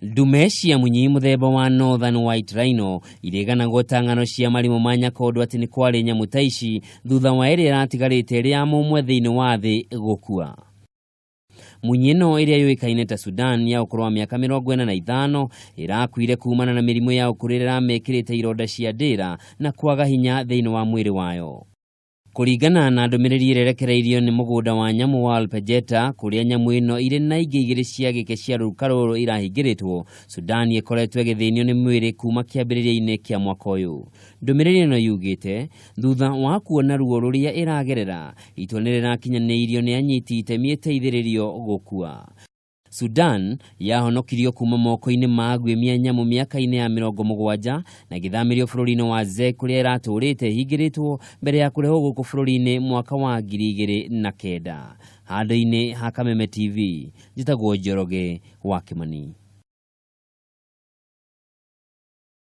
Ndume cia munyi mũthemba wa Northern White Rhino irĩganagwo ta ng'ano cia marimũ ma nyakondo atĩ nĩ kwarĩ nyamũ ta ici thutha wa ĩrĩa ĩratigarĩte ĩrĩ ya mũmwe thĩinĩ wa thĩ gũkua. Munyi ĩno ĩrĩa yũĩkaine ta Sudan ya ũkũrũ wa mĩaka 45 ĩrakuire kumana na mĩrimũ ya ũkũrũ ĩrĩa ĩramĩkĩrĩte ironda cia ndĩra na kwaga hinya thĩinĩ wa mwĩrĩ wayo. Kũringana na ndũmĩrĩri ĩrĩa ĩrekereirio nĩ mũgũnda wa nyamũ wa Olpejeta kũrĩa nyamũ ĩno irĩ na ingĩ igĩrĩ cia gĩke cia rũruka rũrũ irahingĩrĩtwo, Sudan ĩkoretwo ĩgĩthĩnio nĩ mwĩrĩ kuma kĩambĩrĩria-inĩ kĩa mwaka ũyũ. Ndũmĩrĩri ĩno yugĩte thutha wa kuona ruo rũrĩa ĩragerera, itua nĩ rĩrakinyanĩirio nĩ anyiti itemi ĩteithĩrĩrio gũkua. Sudan yahonokirio kuma moko-inĩ ma aguĩmi a nyamũ mĩaka-inĩ ya 70 na ĩgĩthamĩrio bũrũri-inĩ wa Czech kũrĩa ĩratũrĩte ĩhingĩrĩtwo mbere ya kũrehwo gũkũ bũrũri-inĩ mwaka wa 2009. Handũ-inĩ ha Kameme TV, njĩtagwo Njoroge wa Kĩmani.